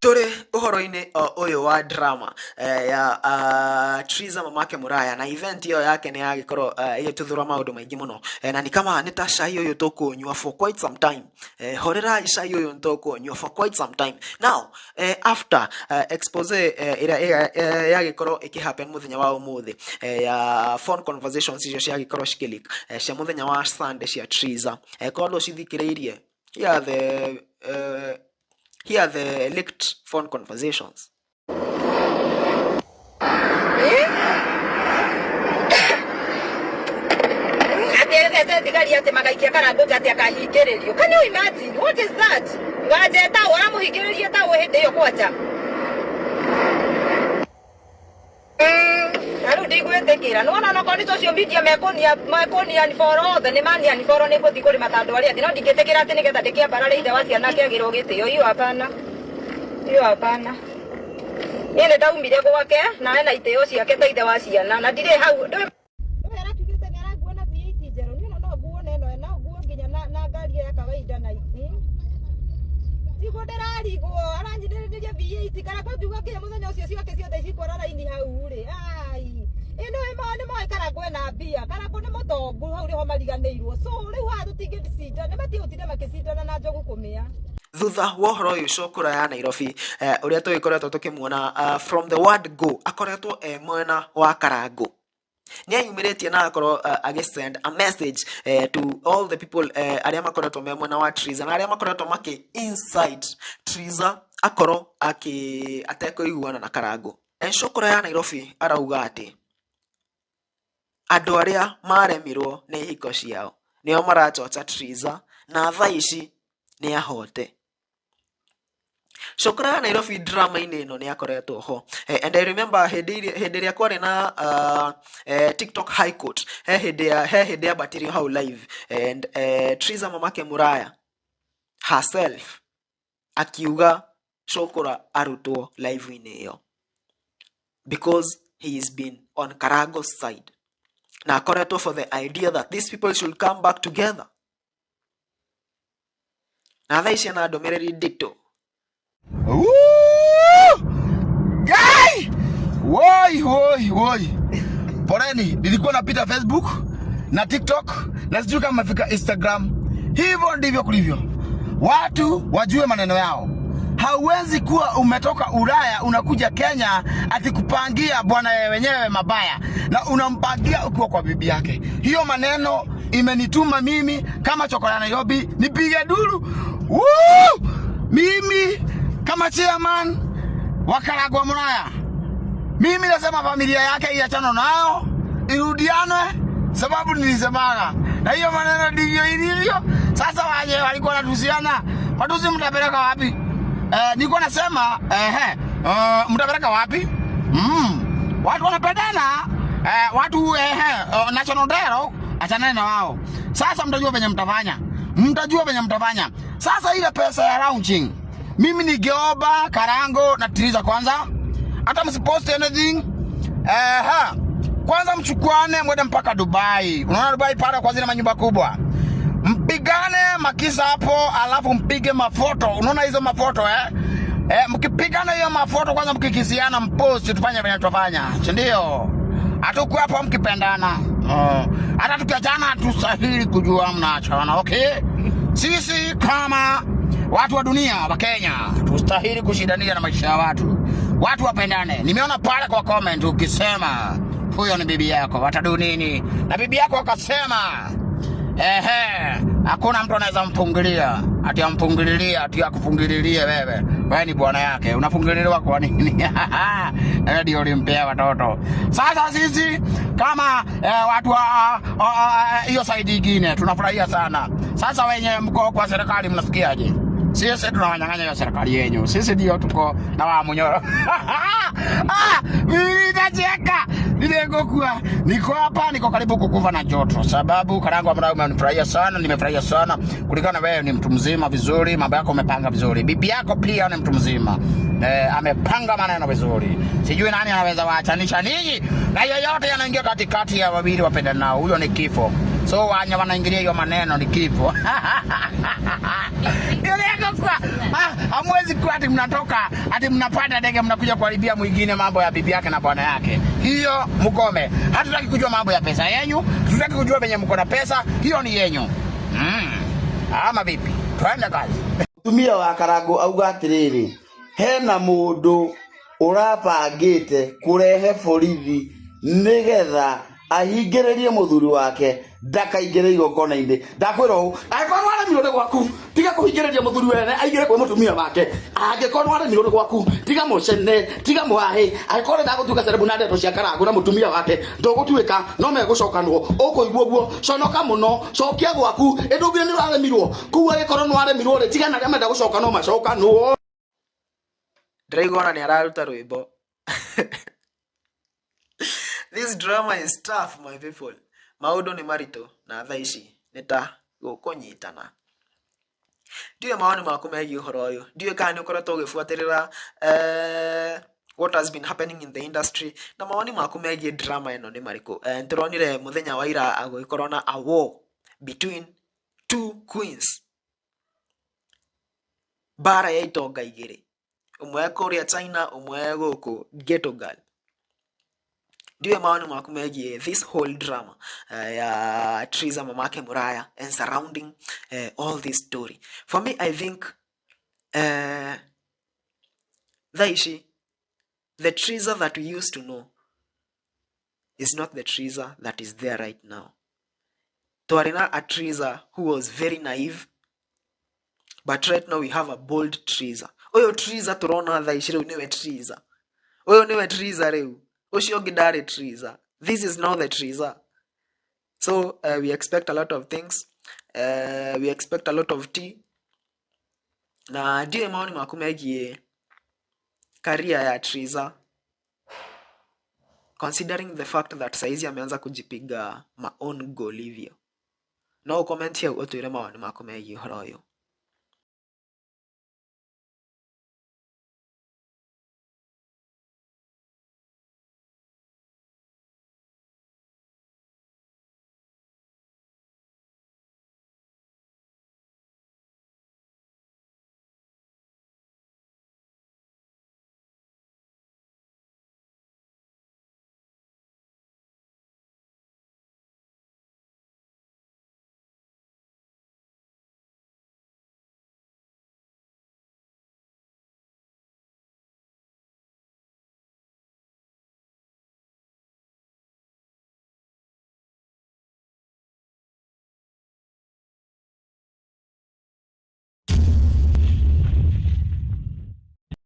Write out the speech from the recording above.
Tũrĩ ũhoro-inĩ o ũyũ wa drama ya Triza mamake Mũraya na event ĩyo yake nĩ yagĩkorwo ĩgĩtuthũra maũndũ maingĩ mũno, na nĩ kama nĩ ta cai ũyũ tũkũnyua for quite some time. Horerai, cai ũyũ nĩ tũkũnyua for quite some time now after expose ĩrĩa yagĩkorwo ĩkĩ happen mũthenya wa ũmũthĩ, ya phone conversations icio ciagĩkorwo cikĩ leak cia mũthenya wa Sunday cia Triza. Korwo ndũcithikĩrĩirie, here are the leaked phone conversations. Atĩ ethete thigari atĩ magaikia Karangũ nja, atĩ akahingĩrĩrio. Can you imagine? What is that? Wanja taũ aramũhingĩrĩria taũ hĩndĩ ĩyo kwanja. Na rĩu ndigwĩtĩkĩra. Nĩwona onakorwo nĩ social media mekũnia mekũnia unfollow othe, nĩ mania unfollow, nĩ ngũthiĩ kũrĩma ta andũ arĩa angĩ, no ndingĩtĩkĩra atĩ nĩgetha ndĩkĩambarare ithe wa ciana akĩagĩrwo gĩtĩo. Hiyo hapana, hiyo hapana. Niĩ nĩ ndaumire gwake na ena itĩo ciake ta ithe wa ciana na ndirĩ hau. Ndũĩ aratugĩte nĩ araguo na V8 njerũ. Niĩ ona no nguo na ĩno, no nguo nginya na ngari ya kawaida na tiguo ndĩrarigwo aranyinĩrĩria V8 Karangũ ngiuga nginya mũthenya ũcio ciake ciothe cikwara raini hau rĩ. Ai, ĩno ĩmo nĩ moĩ Karangũ ena mbia, Karangũ nĩ mũtongu, hau nĩho mariganĩirwo. So rĩu haha tũtingĩcinda, nĩ matige gũtinda makĩcindana na njogu kũmĩa. Thutha wa ũhoro ũyũ, Cũkũra ya Nairobi, ũrĩa tũgĩkoretwo tũkĩmuona from the word go akoretwo e mwena wa Karangũ, nĩ ayumĩrĩtie na akorwo agĩ a message to all the people arĩa makoretwo me mwena wa Triza na arĩa makoretwo makĩ incite Triza akorwo akĩ atekũiguana na Karangũ. Cũkũra ya Nairobi arauga atĩ andũ arĩa maremirwo nĩ ihiko ciao nĩo marachocha Triza na thaa ici nĩ ahote. Cũkũra ya Nairobi drama-inĩ ĩno nĩ akoretwo ho, and I remember hĩndĩ ĩrĩa kwarĩ na TikTok High Court, he hĩndĩ yambatirio hau live and Triza mamake Mũraya herself akiuga Cũkũra arutwo live-inĩ ĩyo because he has been on Karango's side na akoretwo for the idea that these people should come back together, na thaa ici ena ndũmĩrĩri nditũ. Woo! Guy! Woi, woi, woi. Poleni, nilikuwa napita Facebook na TikTok na sijui kama mefika Instagram. Hivyo ndivyo kulivyo. Watu wajue maneno yao. Hauwezi kuwa umetoka Ulaya unakuja Kenya ati kupangia bwana yeye wenyewe mabaya na unampangia ukiwa kwa bibi yake. Hiyo maneno imenituma mimi kama Chokora Nairobi nipige duru. Woo! Mimi kama chairman wa Karangwa Muraya, mimi nasema familia yake iachane nayo, irudiane, sababu nilisemaga na hiyo maneno ndivyo ilivyo. Sasa waje walikuwa wanatusiana matusi, mtapeleka wapi? Nilikuwa nasema mtapeleka wapi? Watu wanapendana, watu national dialogue, achanane na wao. Sasa mtajua venye mtafanya, mtajua venye mtafanya. Sasa ile pesa ya launching, mimi ningeomba Karango na Triza kwanza, hata msipost anything, kwanza mchukuane mwende mpaka Dubai. Unaona Dubai pale kwa zile manyumba kubwa, mpigane makisa hapo, alafu mpige mafoto. Unaona hizo mafoto, eh? Mkipigana hiyo mafoto kwanza, mkikisiana, mpost, tufanye venye tutafanya, si ndio? Hatukuwa hapo mkipendana. Hata tukiachana hatustahili kujua mnaachana, okay? Sisi kama watu wa dunia wa Kenya tustahili kushindania na maisha ya watu, watu wapendane. Nimeona pale kwa comment ukisema huyo ni bibi yako, watadu nini? Na bibi yako akasema ehe, hakuna mtu anaweza mfungilia, ati amfungililia, ati akufungililie wewe. Wewe ni bwana yake, unafungililiwa kwa nini? Wewe ndio ulimpea watoto. Sasa sisi kama watu wa hiyo side ingine tunafurahia sana. Sasa wenye mko kwa serikali mnasikiaje? Sisi tunawanyang'anya hiyo serikali yenyu. Sisi ndio tuko na wa Munyoro. Ah, mimi nitacheka. Nilengokua. Niko hapa, niko karibu kukufa na joto. Sababu Karango ambaye umenifurahia sana, nimefurahia sana. Kulingana wewe ni mtu mzima vizuri, mambo yako umepanga vizuri. Bibi yako pia ni mtu mzima. Amepanga maneno vizuri. Sijui nani anaweza waachanisha ninyi, na yeyote anaingia katikati ya wawili wapendanao, huyo ni kifo. So wanya wanaingilia hiyo maneno ni kifo. Ah, hamwezi. Hamwezi kuwa ati mnatoka ati mnapanda ndege mnakuja kuharibia mwingine mambo ya bibi yake na bwana yake. Hiyo mkome. Hatutaki kujua mambo ya pesa yenyu, hatutaki kujua venye mko na pesa, hiyo ni yenyu. Ama vipi? Twende kazi. Mutumia wa Karangu auga atiriri, hena mundu urabangite kurehe borithi nigetha ahingĩrĩrie mũthuri wake ndakaingĩre igongona-inĩ. Ndakwĩra ũũ, angĩkorwo nĩwaremirwo nĩ gwaku, tiga kũhingĩrĩria mũthuri wene aingĩre kwĩ mũtumia wake. Angĩkorwo nĩwaremirwo nĩ gwaku, tiga mũcene, tiga mũhahĩ. Angĩkorwo ũrenda gũtuĩka cerebu na ndeto cia Karangu na mũtumia wake, ndũgũtuĩka, no megũcokanwo. Ũkũigua ũguo, conoka mũno, cokia gwaku. Ĩ ndũngire nĩ ũraremirwo kũu, angĩkorwo nĩwaremirwo rĩ, tiga na arĩa marenda gũcokanwo macokanwo. Ndĩraigua ona nĩ araruta rwĩmbo. This drama is tough, my people. Maũndũ nĩ maritũ na thaa ici nĩ ta gũkũnyitana. Ndiũĩ mawoni maku megiĩ ũhoro ũyũ. Ndiũĩ kana nĩ ũkoretwo ũgĩbuatĩrĩra what has been happening in the industry, na mawoni maku megiĩ drama ĩno nĩ marĩkũ? Nĩtũronire mũthenya wa ira gũgĩkorwo na a war between two queens, mbara ya itonga igĩrĩ, ũmwe kũrĩa China, ũmwe gũkũ Ghetto Girl. Ndiũĩ mawoni maku megiĩ this whole drama ya Triza mamake Muraya and surrounding all this story. For me, I think thaa ici the Triza that we used to know is not the Triza that is there right now. Twarĩ na a Triza who was very naive, but right now we have a bold Triza. Ũyũ Triza tũrona thaa ici rĩu nĩwe Triza. Ũyũ nĩwe Triza rĩu. Ũcio ũngĩ ndarĩ Triza. This is now the Triza. So we expect a lot of things. We expect a lot of tea. Na ndiũĩ maoni maku megiĩ career ya Triza, considering the fact that saizi ameanza kujipiga ma own goal hivyo. No comment here ũtwĩre mawoni maku megiĩ ũhoro ũyũ.